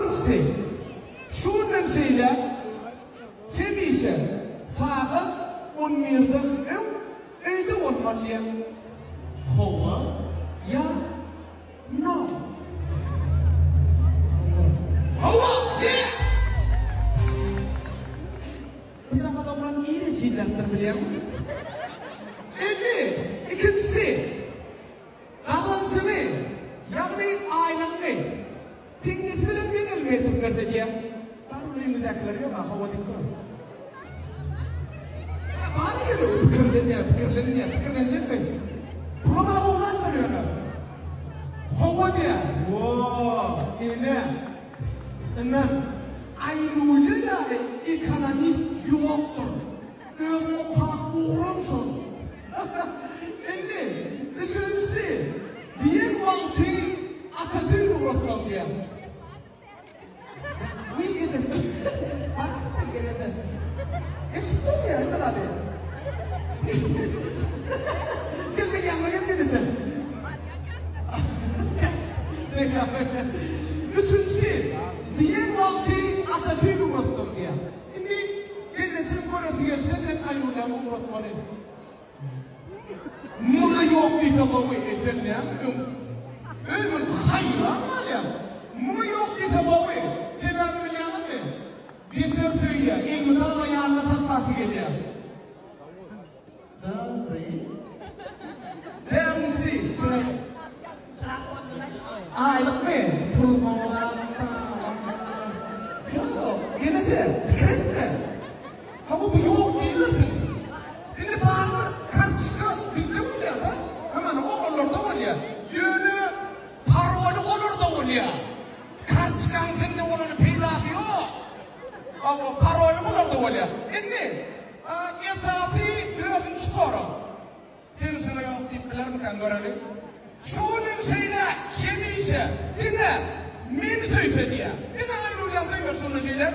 Birinjisi, şu günden şeýläk hemişe sagat on birden öň öýde bolmaly diýýär. Hawa ýa no? Hawa! Diýýär. Bu sagat oglan ir ejizläpdir bilýäňmi? Indi ikinjisi. Gazanjyny, ýagny aýlygyňy teňňesi bilen meň elime getirip berse diýýär. Barybir öýüňizdäkiler ýog-a, hawa diýip gör. Hä, bar eken-ow, pikirlenýär, pikirlenmeýär, pikirlenjekmi? Pulam-a ugratdyr ýöne. Hawa diýýär. Wo, ine, ine, Aýnulýa ýaly ekonomist ýokdur. Öz okan ugrum şol. Indi, üçünjisi, diýen wagty Atatürk ugratmaly diýýär. Wiý eje, barmysyň geleje? Eşidip bolmaýar hemme zady. Gel meň ýanyma gel geleje. Üçünjisi, diýen wagty Atatürk ugratmaly diýýär. Indi gelnejeň göresi gelse sen Aýnurýany ugratmaly. Muňa ýok diýse gowy, e sen näme öň öý men haýran galýan. Muňa ýok diýse gowy, sebäbi bilýäňizmi? Beter söýýär, elmydama ýanynda saklasy gelýär. Dogry. Bärinjisi, şuny Aýlykmy? Pul goňrapda. Ýok, gelneje, pikir etme. Hawa, bu ýok diýmesin. Indi barybir kartoçka bizde bolýar-da. Hamana oglanlarda bolýar. Ýöne paroly olarda bolýar. Kartoçkaň sende bolany peýdasy ýok. Hawa, paroly olarda bolýar. Indi esasy dördünji sorag. Pensiýa ýok diýip bilermikäň göreli. Şu günden şeýläk hemişe diňe meni söýse diýýär. Diňe Aýnurjan söýmeli şundan şeýläk.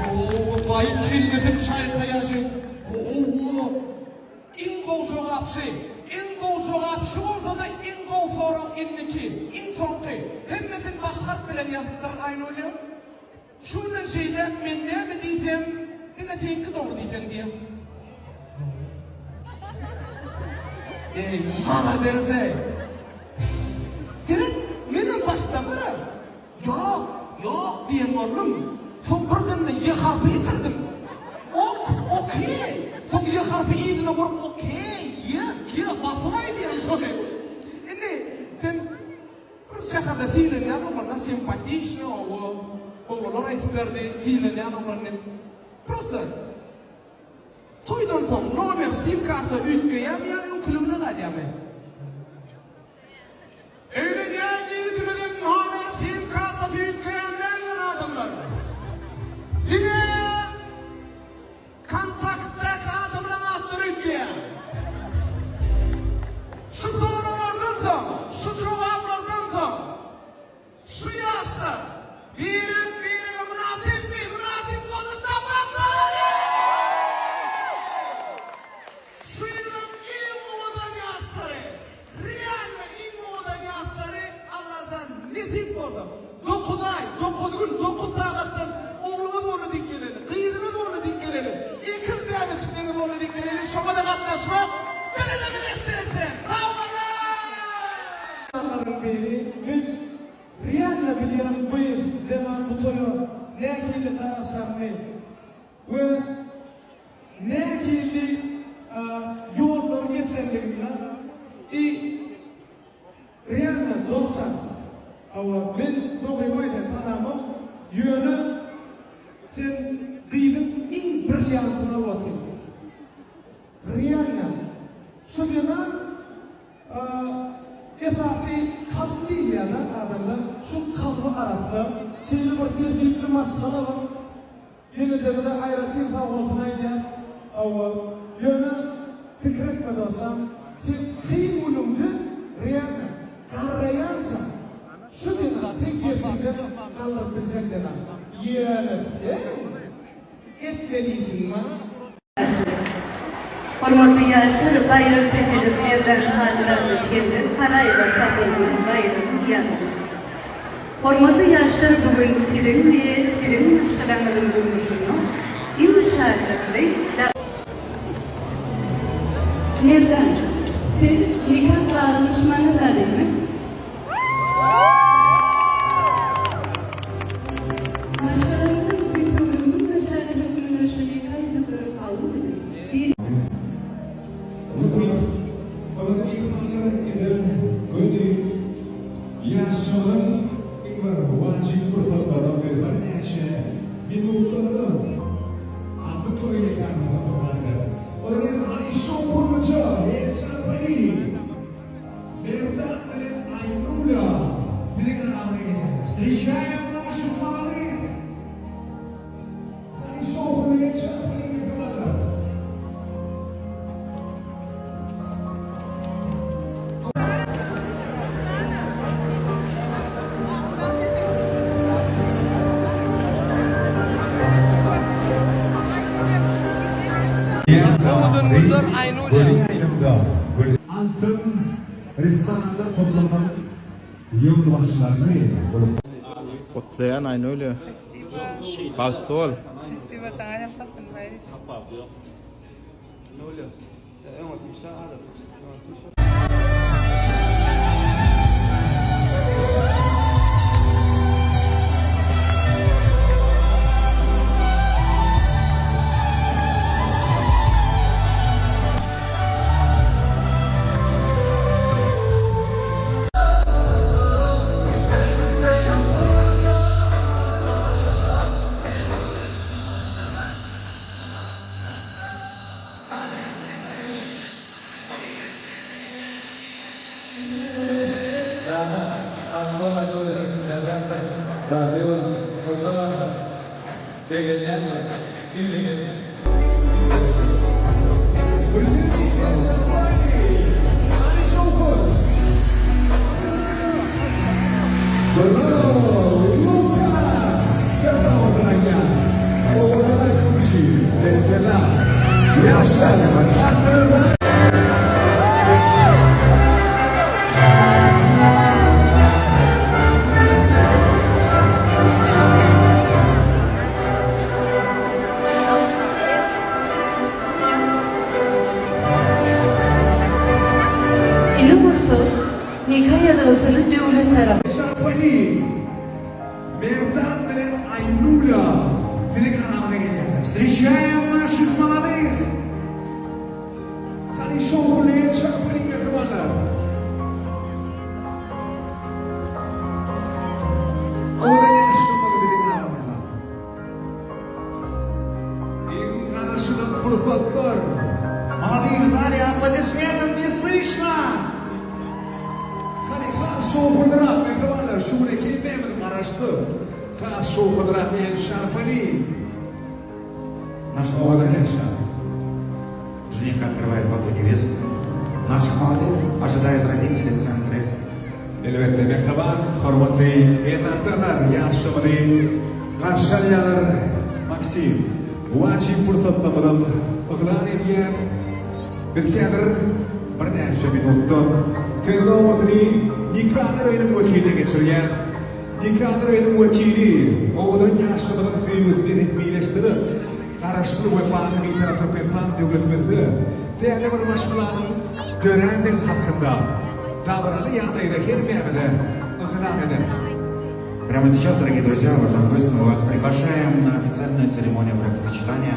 Ooo baý kellesini çaýkaýar şeýdip. Owo. Iň gowy jogap şy. Iň gowy jogap şu bolsada iň gowy sorag indiki. Iň soňky. Hemmesini baş harp bilen ýazypdyr Aýnurjan. Şu günden şeýläk men näme diýsem, diňe seňki dogry diýseň diýen. Eý, malades-eý! Seret, menem başda bir-ä, Ýok, ýok diýen boldum. Soň birden-de ýe harpy ýitirdim. Ok, okey. Soň ýe harpy yzyna gurup, okey, ýe, ýe, basyp aýdýan şony. Indi sen Bir şäherde sylanýan oglanlar sempatiçny owo oglanlar aýtyp berdi sylanýan oglan diýip. Prosta toýdan soň nomer sim karta üýtgeýärmi ýa öňküligine galýarmy? Öýlenýän ýigidimiziň nomer sim kartasy üýtgeýän däldir adamlar. Diňe Kontaktdaky adamlaň atlary üýtgeýär. Şu soraglardan soň, şu jogaplardan soň şu ýaşlar birek-birege mynasypmy? Mynasyp bolsa çapak çalaly! Şu ýylyň iň owadan ýaşlary, realno iň owadan ýaşlary Allajan nesip bolsa dokuz aý, dokuz gün, dokuz sagatdan ogluňyz boldy diýip geleli, gyzyňyz boldy diýip geleli, ekiz bäbejikleriňiz boldy diýip geleli, şoňa-da gatnaşmak bize-de minnetdar etsin. Sag boluň! Adamlaryň biri men realno bilýän bu zenan bu toýa nähili garaşanyny we nähili ýollary geçenligini i realno dogsan hawa men dogrymy aýdaýyn tanamok ýöne sen gyzyň iň brilliantyny alyp otyň realno şu zenan esasy kalp diýilýärda adamda şu kalby arassa şeýle bir tertipli maşgala bar Gelejegede aýratyn sag bolsun aýdýan. Hawa. Ýöne pikir etme dogşam, sen kyn günüňde realno garraýançaň şu zenan seň gerşiňden galdyryp biljek zenan. Ýöne sen etmeli işiň bar. Hormatly ýaşlar, Baýram Sepedow, Merdan Halmyradowiç hem-de Garaýewa Sapargül Baýram ýazylyp. Hormatly ýaşlar, bu gün siziň we siziň maşgalaňyzyň durmuşynda iň şatlykly da. Merdan, siz nika baglaşmaga razymy? Maşgalaňyzyň bitewüliginiň nyşany hökmünde şu nika ýüzükleri kabul ediň. Bir. Hormatly myhmanlar, eden göni ýaşlaryň iň bir wajyp pursatlarynyň biri birnäçe minutlardan atly toý mekanymyzda yglan eder. Olar hem Aýşa Gurlyja, Elşan Paliýew. Merdan bilen Aýnura biziň aramyza gelýärler. Wstreçaýem naših молодых! Hany şowhunly el çarpyň mähribanlar! Altyn restoranlar toplumynyň ýolbaşçylaryny bolup. Gutlaýan Aýnulýa. Bagtly bol. Spasibo saňa hem Satyn Baýryş. Indi bolsa nika ýazgysyny döwlet tarapy. Şarpany Merdan bilen Aýnula biziň aramyza gelýärler. Wstreçaýem naših молодых! Hany şowhunly el çarpyň mähribanlar! Owadan ýaşulymyz biziň aramyzda. Iň garaşylan pursatlar. Молодые в зале, аплодисментов не слышно! Hany has şowhunlyrak mähribanlar şu güne hemmämiz garaşdyk. Has şowhunlyrak el çarpyň. Наш Owadan молодых ýaşlar. Жених открывает фату невесты. Наших молодых ожидают родители в центре. Elbetde, mähriban, hormatly ene-atalar ýaşlymyzy garşy alýarlar. Maksim, wajyp pursatlarymyzam yglan edýär. Biz häzir birnäçe minutdan söz nobatyny Nikalar öýüniň wekiline geçirýäs. Nikalar öýüniň wekili owadan ýaşlymyzyň söýgüsini resmileşdirip, Garaşsyz we baky Bitarap Türkmenistan döwletimizde täze bir maşgalanyň dörändigi hakynda dabaraly ýagdaýda hemmämize yglan eder. Прямо сейчас, дорогие друзья, уважаемые гости, мы вас приглашаем на официальную церемонию бракосочетания.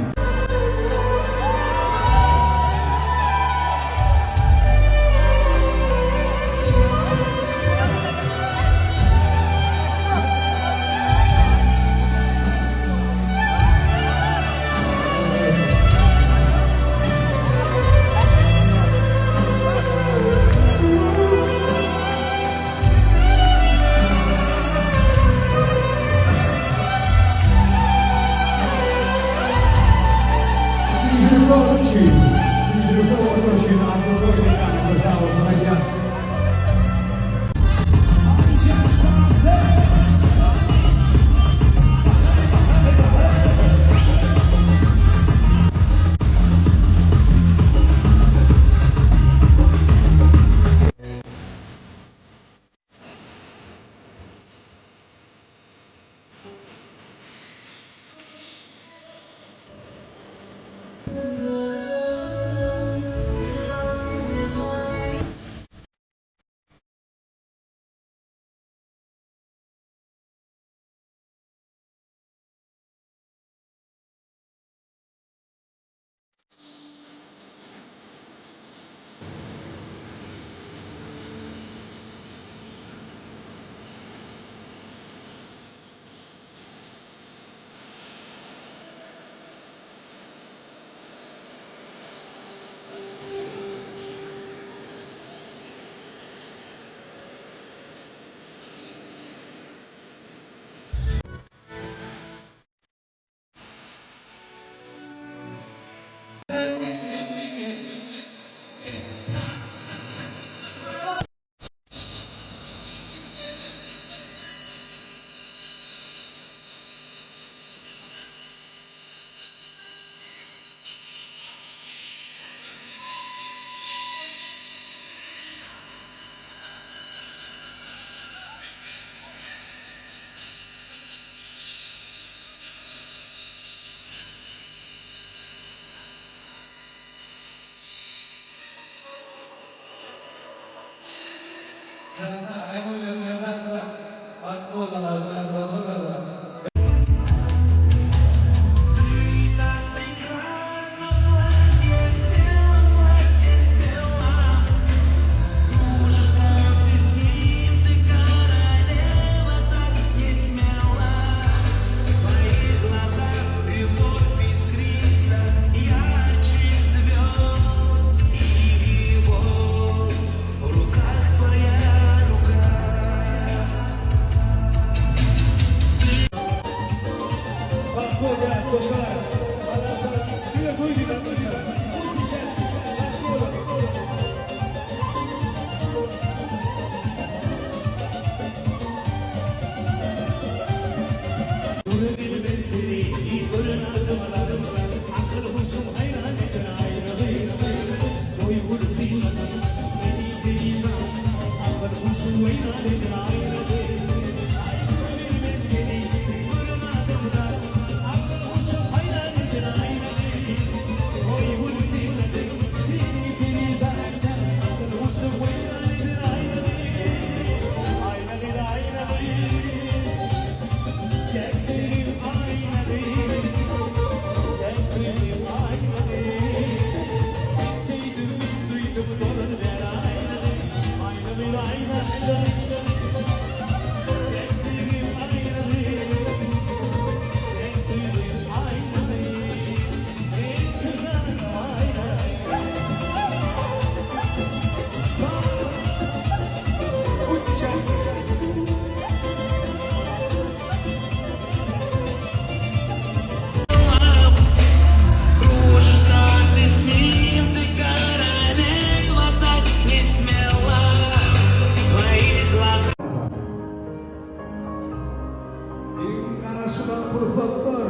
Iň garaşylan pursatlar.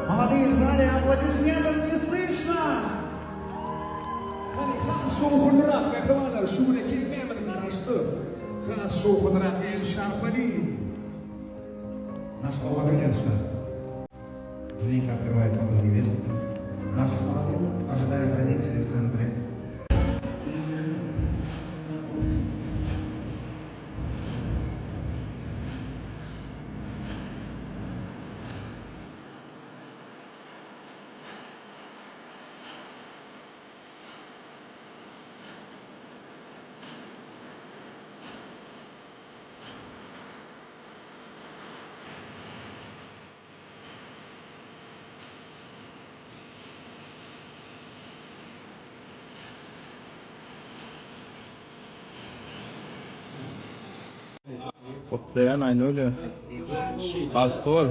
Молодые в зале, аплодисментов не слышно! Hany has şowhunlyrak mähribanlar şu güne hemmämiz garaşdyk. Has şowhunlyrak el çarpalyň. Наш Наконец-то. Жених открывает фото невесты. Наших молодых ожидают родители в центре. Gutlaýan Aýnöle. Bagtly bol.